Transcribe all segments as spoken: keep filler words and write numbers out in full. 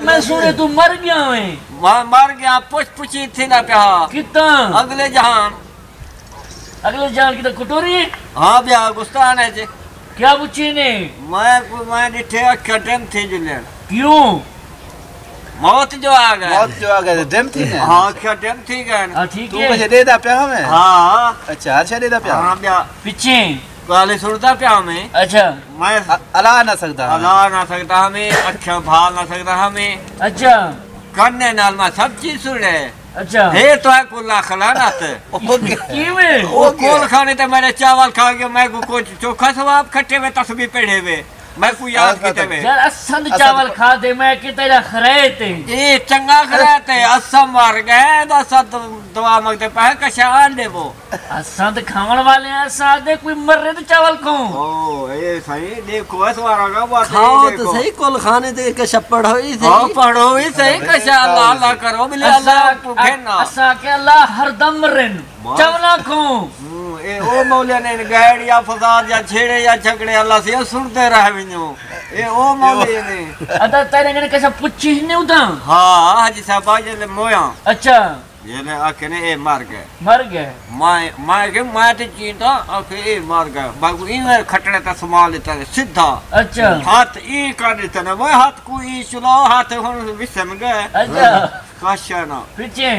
میں سونے توں مر ڳیا ویں۔ ماں مر ڳیا، پچھ پچھی تھیندا پیا۔ کتاں؟ اڳلے جہان۔ اڳلے جہان کتاں؟ کٹوری ہے؟ ہاں بیا، گستان ہے جی۔ کیا پچھی نے؟ میں کو میں ݙٹھے اکھیاں ڈم تھی جلن۔ کیوں؟ موت جو آ ڳئے۔ موت جو آ ڳئے ڈم تھی ڳئے۔ ہاں، اکھیاں ڈم تھی ڳئے۔ ہاں، ٹھیک توں ہے۔ کجھ ݙیدا پیا ہمیں؟ ہاں۔ اچھا، ہر شے ݙیدا پیا؟ ہاں بیا۔ پچھے۔ ڳالھیں سݨدا پیا میں۔ اچھا۔ میں الا نہ سڳدا۔ الا نہ سڳدا ہمیں، اکھیاں بھال نہ سڳدا ہمیں۔ اچھا۔ کنے نال میں سب چیز سݨے۔ اچھا۔ ہے تو ہے کلا خلانت۔ کیویں؟ او کول کھانے تے میرے چاول کھا کے میں کو کچھ چوکھا ثواب کھٹے وے، تسبیح پڑھے وے۔ میں کو یاد کیتے وے۔ یار اسند چاول کھا دے میں کہ تیرا خرے تے۔ اے چنگا خرے تے اسا مر گئے، دا اسا دعا مگتے پہ کشان دے وہ۔ اساں تے کھاوݨ والے ہیں، اساں آہدے کوئی مرے تے چاول کھاؤں۔ او اے سائیں، ݙیکھو اس وارا کا بات۔ کھاؤ تے سہی، کل کھانے تے ہک شپڑ ہوئی سہی۔ ہاں، پڑھو ہی سہی، کشا اللہ اللہ کرو، بلے اللہ کو گھن نہ۔ اساں کہ اللہ ہر دم مرن، چاولاں کھاؤں۔ ہوں، اے او مولیاں نے گائڑ یا فساد یا چھیڑے یا جھگڑے اللہ سے سنتے رہ ونجو۔ اے او مولے نے۔ ادا تیرے کنے کسا پچھی نہیں اتھاں؟ ہاں، حاجی صاحب آ جلے مویاں۔ اچھا۔ جیلے آکھے نے اے مر گئے۔ مر گئے۔ میں میں کہ میں تے جیندا، آکھے اے مر گئے۔ میں کو ایویں کھٹڑے تے سما لیتا نے سدھا۔ اچھا۔ ہاتھ ای کر دیتا نے، میں ہاتھ کو ای چلا، ہاتھ ہن وسم گئے۔ اچھا۔ کاشا نا۔ پچھے۔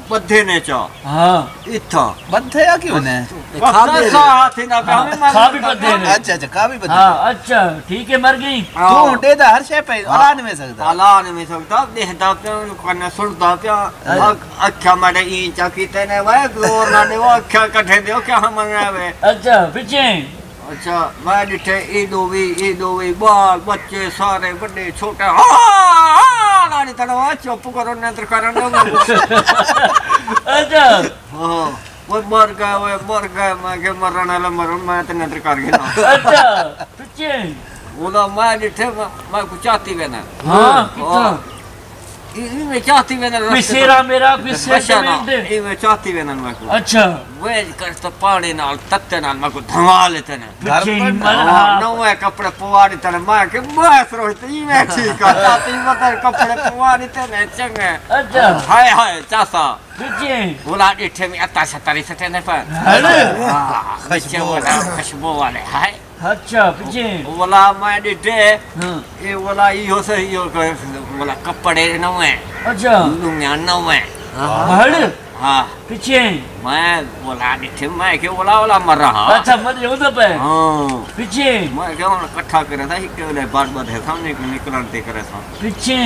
بدھے نے چا۔ ہاں۔ اتھا۔ بدھے آ کیوں نے؟ کھا بھی سا ہاتھ نہ پیا میں کھا بھی بدھے نے۔ اچھا اچھا، کھا بھی بدھے۔ ہاں اچھا، ٹھیک ہے، مر گئی۔ تو ڈے دا ہر شے پہ الا نہیں وے سکدا۔ الا نہیں وے سکدا، دیکھدا پیا، کنے سندا پیا۔ اکھا مڑے ای چا کیتے نے، وے زور نہ دیو، اکھا کٹھے دیو، کیا ہم نہ وے۔ اچھا، پچھے۔ اچھا، میں ڈٹھے ای دو وی، ای دو وی، بال بچے سارے وڈے چھوٹے، ہاں، ہاں، ناڑی تڑوا، چپ کرو، نندر کرن دو۔ اچھا۔ ہاں، وہ مر گئے، وہ مر گئے، میں کہ مرن والا مرن، میں تے نندر کر گیا۔ اچھا، پچھے۔ وہ میں ڈٹھے، میں کو چاتی وینا۔ ہاں، کتھا؟ ایویں چاتی ویندے رستے۔ کوئی سیرا میرا، کوئی سیٹ ویندے۔ ایویں چاتی ویندے میں کو۔ اچھا۔ ویج کر تو پاڑے نال، تتے نال میں کو دھوا لیتے نے۔ پچھے ہی مر ہاں۔ نوے کپڑے پوا دیتے نے، میں کہ میں سروچ تے ایویں ٹھیک آ، چاتی مطلب کپڑے پوا دیتے نے، چنگے۔ اچھا۔ ہائے ہائے، چاسا۔ پچھے۔ بلا ڈٹھے میں اتا شتری سٹے نے پر۔ ہاں، پچھے خوشبو۔ بلا خوشبو والے، ہائے۔ اچھا، پچھے۔ ولا میں ڈٹھے۔ ہاں۔ اے ولا ایہو سہی ہو کہ ولا کپڑے نویں۔ اچھا۔ لنگیاں نویں۔ ہڑ۔ ہاں۔ پچھے۔ میں ولا ڈٹھے، میں کہ ولا ولا مر رہا۔ اچھا، مر جاؤ تو پہ۔ ہاں۔ پچھے۔ میں کہ ہن کٹھا کرے تھا، ہک ویلے بار بار ہے سامنے کو نکلن تے کرے تھا۔ پچھے۔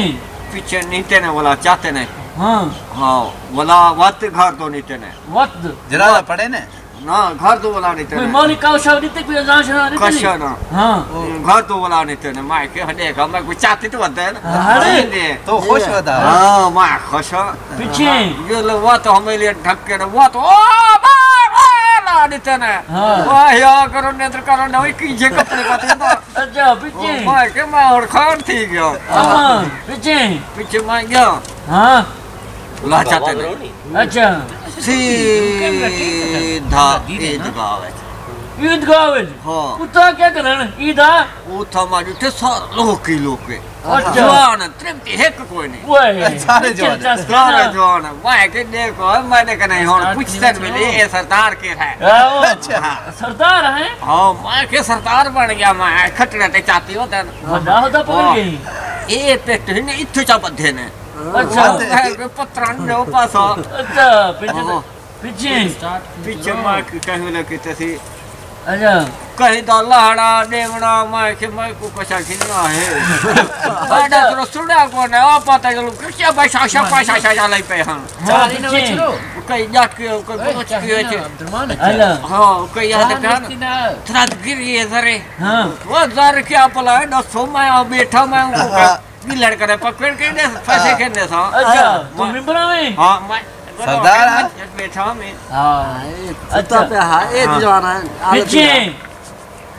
پچھے نہیں تے نے ولا چاتے نے۔ ہاں۔ ہاں، ولا وقت گھر تو نہیں تے نے۔ وقت۔ جنازہ پڑھے نے۔ نہ، گھر توں ولا ݙتے نے۔ کوئی مولوی کاؤ شاؤ ݙتے، کوئی اذان شذان ݙتے؟ کشا نہ۔ ہاں۔ گھر توں ولا ݙتے نے، میں کہ ݙیکھا، میں کوئی چاتی تو ودے نا۔ ہاں۔ تو خوش ودا۔ ہاں، میں خوش ہاں۔ پچھے۔ یہ لوا تو ہمیں لیے ڈھک کے نا، وہ تو، او، بار، بار لا ݙتے نے۔ ہاں۔ واہ، یا کرو، نیتر کرو، نہ، کوئی کیجے کپڑے پاتے نا۔ اچھا، پچھے۔ میں کہ میں اور خان تھی گیا۔ ہاں، پچھے۔ پچھے میں گیا۔ ہاں۔ لا چاتے نے۔ اچھا۔ سیدھا عیدگاہ وچ۔ عیدگاہ وچ؟ ہاں۔ اتھاں کیا کرن؟ عید آ؟ اتھاں میں ݙٹھے سارے لوک ہی لوک۔ اچھا۔ جوان، ترمتی ہک کوئی نہیں۔ اوئے۔ سارے جوان۔ سارے جوان۔ میں کہ ݙیکھو، میں نے کنے ہن پچھسن ویلے، اے سردار کیڑھا ہے؟ آہو۔ اچھا۔ ہاں۔ سردار ہے؟ ہاں، میں کہ سردار بݨ ڳیا، میں کھٹڑے تے چاتی ہوندن۔ وݙا ہودا پکڑ ڳئی۔ اے پٹ ہن اتھے چا ٻدھے نے۔ اچھا۔ میں کہ پترن ݙو پاسا۔ اچھا، پچھے۔ ہاں۔ پچھے۔ پچھے میں کہ کہیں ویلے کیتے سی۔ اچھا۔ کہیں دا لہڑا ݙیوݨا، میں کہ میں کو کچھا گھننا ہے۔ ساݙا تو سݨیا کونے، آ پتہ چلو کیا بشا شا پا شا شا لئی پئے ہن۔ ہاں، پچھے۔ کئی ڄٹ کے، کئی بلوچ کے۔ اچھا۔ ہاں، کئی آہدے پئے ہن۔ ترت گری ہے ذرے۔ ہاں۔ وہ ذر کیا بلا ہے، ݙسو میں آ ٻیٹھا، میں ان کو گلڑ کرے پکڑ کے دے پیسے کھیندے سا۔ اچھا، توں ممبر آویں؟ ہاں، میں سردار ہے؟ ٻیٹھا میں۔ ہاں۔ اے ستا پیا ہا، اے جوان ہے۔ پچھے۔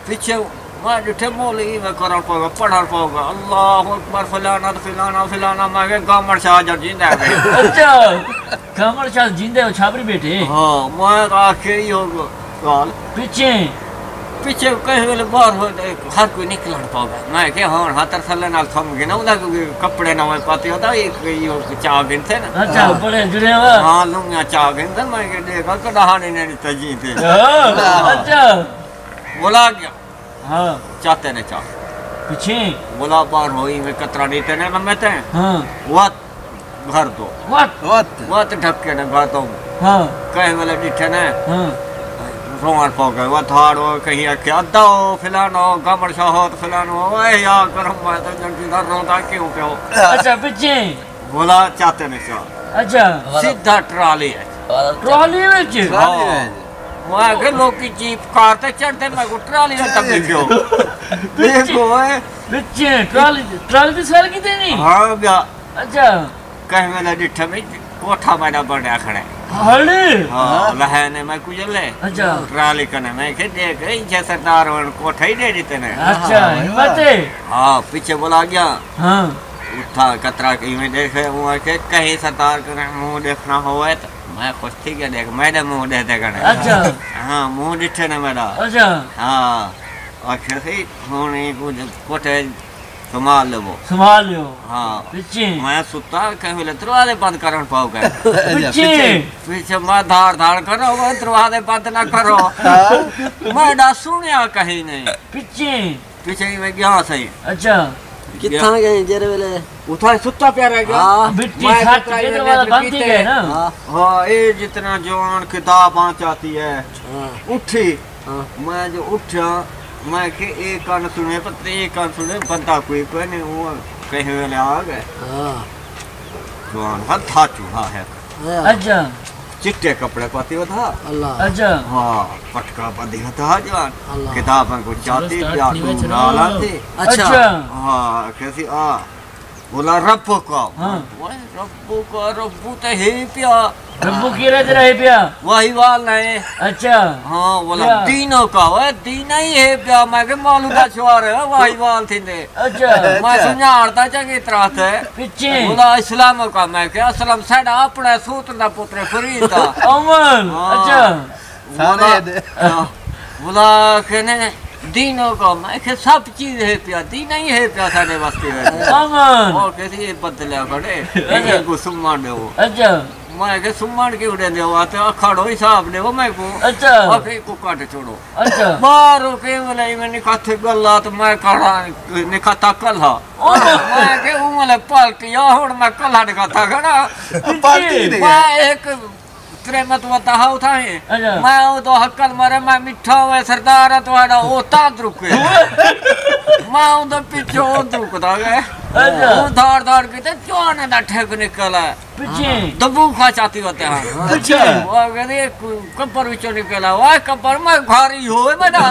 پچھے میں ݙٹھے مولوی میں کرݨ پوگا، پڑھݨ پوگا، اللہ اکبر، فلانا، فلانا، فلانا، میں کہ گامڑ شاہ جب جیندا ہے۔ اچھا، گامڑ شاہ جیندے ہو، چھاپڑی ٻیٹھے؟ ہاں، میں آکھے ایہو ڳالھ۔ پچھے۔ پچھے کہیں ویلے باہر ہو تے ہر کوئی نکلݨ پاوے۔ میں کہ ہݨ ہا ترسلے نال تھم گھناں، اوندا کیونکہ کپڑے نویں پاتے ہوندا، ایک ایہو چا گھن تھے نا۔ اچھا، ہاں۔ بڑے جڑے ہوا۔ ہاں، لنگیاں چا گھن تھے، میں کہ ݙیکھا کݙاں ہاݨے نی تجی تے۔ ہاں، اچھا۔ بولا گیا۔ ہاں۔ چاتے نے چا۔ پچھے؟ بولا باہر ہوئی میں قطرہ ݙتے نے لمے تے۔ ہاں۔ وت گھر دو۔ وت۔ وت۔ وت ڈھکے نے گھر دو۔ ہاں۔ کہیں ویلے ݙٹھے نے۔ ہاں۔ رووݨ پو ڳئے۔ وت ہاڑ ہو کہیں آکھیا، "ادا ہو، فلانا ہو، گامڑ شاہ ہو، فلانا ہو، اے یا کرم، میں تو جنتی دا روندا کیوں پیو؟" اچھا، پچھے؟ بولا چاتے نے چا۔ اچھا۔ سیدھا ٹرالی ہے۔ ٹرالی وچ؟ ہاں۔ میں آکھیا، لوکی جیپ کار تے چڑھدے، میں کو ٹرالی تے تبی پیو۔ دیکھو، اے۔ پچھے، ٹرالی، ٹرالی تے سوار کیتے نہیں؟ ہاں، ٻیا۔ اچھا۔ کہیں ویلے ݙٹھا میں کوٹھا میݙا بݨیا کھڑا ہے۔ ہاڑے؟ ہاں، لہے نے میں کجھ لے۔ اچھا۔ ٹرالی کنے میں کہ ݙیکھ، اے سردار ہن کوٹھا ہی ݙے ݙتے نے۔ اچھا، ہاں، ہمت ہے۔ ہاں، پچھے بولا گیا۔ ہاں۔ اتھا قطرہ کہیں میں ݙیکھے، اوں آکھے کہیں سردار کنے منہ ݙیکھݨا ہووے تے میں خوش تھی ڳیا، ݙیکھ میݙے منہ ݙیکھدے کنے۔ اچھا۔ ہاں، منہ ݙٹھے نے میݙا۔ اچھا۔ ہاں۔ آکھے سی، ہݨ ایں کوں کوٹھے سنبھال لیوو۔ سنبھال لیو۔ ہاں۔ پچھے۔ میں ستا، کہیں ویلے دروازے بند کرݨ پاؤ ڳئے۔ پچھے۔ پچھے میں دھاڑ دھاڑ کرو، وہ دروازے بند نہ کرو۔ ہاں۔ میں ݙا سݨیا کہیں نہیں۔ پچھے۔ پچھے میں ڳیا سئیں۔ اچھا۔ کتھاں ڳئے جیڑھے ویلے؟ اتھاں ستا پیا رہ ڳیا۔ ہاں۔ مٹی میں سٹ سترا کے ایویں دروازہ بند تھی ڳئے نا۔ ہاں۔ ہاں، اے جتنا جوان کتاباں چاتی ہے۔ ہاں۔ اٹھی۔ ہاں۔ میں جو اٹھیا، میں کہ اے کن سنے، پتہ اے کن سنے، بندہ کوئی کوئی نہیں، وہ کہیں ویلے آ ڳئے۔ ہاں۔ جوان ہتھا چوہا ہے۔ ہاں۔ اچھا۔ چٹے کپڑے پاتے ہوتا۔ اللہ۔ اچھا۔ ہاں، پٹکا ٻدھی ہوتا جوان۔ اللہ۔ کتاباں کو چاتی پیا، ݙو نال آتے۔ اچھا۔ اچھا۔ ہاں، کہسی آ۔ بولا، "ربک۔" ہاں۔ اوئے، ربک، ربو تے ہے پیا۔ ربو کیڑھا تیرا ہے پیا؟ واہی وال نہیں۔ اچھا۔ ہاں، بولا، پیا۔ "دینک، اوئے، دینا ہی ہے پیا۔" میں کہ مولو دا شعر ہے، واہی وال تھیندے۔ اچھا۔ میں اچھا۔ سنڄاݨدا چنڳی طرح تے۔ پچھے۔ بولا، "اسلامک۔" میں کہ اسلم ساݙا اپݨا سوت دا پتر فرید دا۔ امن۔ ہاں۔ اچھا۔ سارے بولا، دے۔ ہاں، بولا کہنے، "دینک۔" میں کہ سب چیز ہے پیا، دین ہی ہے پیا ساݙے واسطے۔ امن۔ او کہسی، "اے بدلیا کھڑے، اچھا۔ ایں کوں سمݨ ݙیو۔" اچھا۔ میں کہ، "سمݨ کیوں ݙیندے ہو؟ آ تے اکھاڑو حساب ݙیو میں کوں۔" اچھا۔ آ کے کوں کڈھ چھوڑو۔ اچھا۔ باہر ہو کے بولا، "میں نکھا تھے ڳل ہا تے میں کھڑا نکھا تھا کل ہا۔" امن۔ میں کہ، "او ملے پالٹی آ، ہݨ میں کل ہا نکھا تھا کھڑا۔" پالٹی دے۔ میں ایک تریمت وتا ہا اتھاں ہے۔ اچھا۔ میں او تو ہکل مارے، میں مٹھا ہوئے سردار ہے تہاݙا، او تاں درکے۔ میں اوں دے پچھوں او درکدا ڳئے۔ اچھا۔ او دھاڑ دھاڑ کیتے چوانے دا ٹھیک نکل ہے۔ پچھے۔ دبو کھا چاتی وتے ہاں۔ پچھے۔ او کہندے، "کپر وچوں نکلا، واہ کپر میں گھاری ہوئے میݙا۔"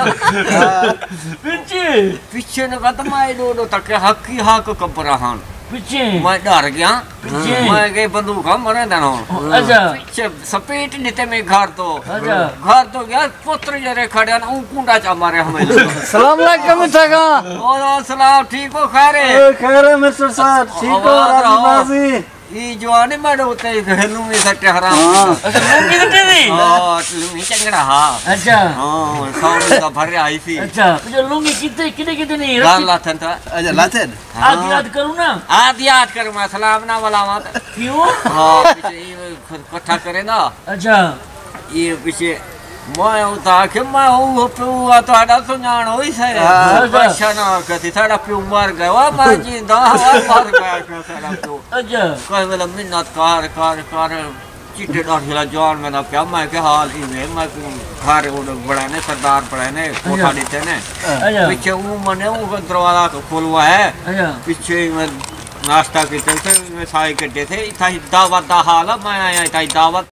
پچھے۔ پچھے نہ ختم آئے ݙو ݙو تک حقی حق کپر ہن۔ پچھے۔ میں ݙر ڳیا۔ پچھے۔ میں کہ بندوقاں مرے دن ہن۔ اچھا۔ پچھے سپیٹ ݙتے میں گھر تو۔ اچھا۔ گھر تو ڳیا، پتر جیڑھے کھڑے ہن، اوں کنڈا چا مارے ہمیں۔ السلام علیکم، اتھاں کھاں۔ وعلیکم السلام، ٹھیک ہو، خیر ہے؟ اے، خیر ہے مسٹر صاحب، ٹھیک ہو، آباد راضی رہو۔ بازی؟ ای جوان ہے، میݙے اتے ہک لومی سٹے حرام۔ ہاں۔ اچھا، لومی سٹے دی؟ ہاں، لومی چنگڑا ہا۔ اچھا۔ ہاں، سو دا بھر آئی سی۔ اچھا، جو لومی کتے، کتے، کتے نہیں گھر رکھی؟ لاتھن تھا۔ اچھا، لاتھن؟ ہاں۔ آدھی آدھ کروں نا؟ آدھی آدھ کروں، میں سلام نہ ولاواں تے۔ کیوں؟ ہاں، پچھے ایویں کٹھا کرے نا۔ اچھا۔ یہ پچھے میں اتھاں آکھے، میں او پیو آ تہاݙا سنڄاݨ ہوئی سے۔ ہاں۔ بادشاہ نہ آکھے سی، ساݙا پیو مر ڳیا، وا میں جیندا ہا، وا مر ڳیا ساݙا پیو۔ اچھا۔ کہیں ویلے منت کر، کر، کر، چٹے ݙاڑھی والا جوان میݙا پیا، میں کہ حال ایویں، میں کو گھر او بݨائے نے، سردار بݨائے نے، کوٹھا ݙتے نے۔ اچھا۔ پچھے او منے او دروازہ کھولوا ہے۔ اچھا۔ پچھے میں ناشتہ کیتے تے میں سائے کڈھے تھے، اتھاں ہی دعوت دا حال ہے، میں آیا اتھاں ہی دعوت۔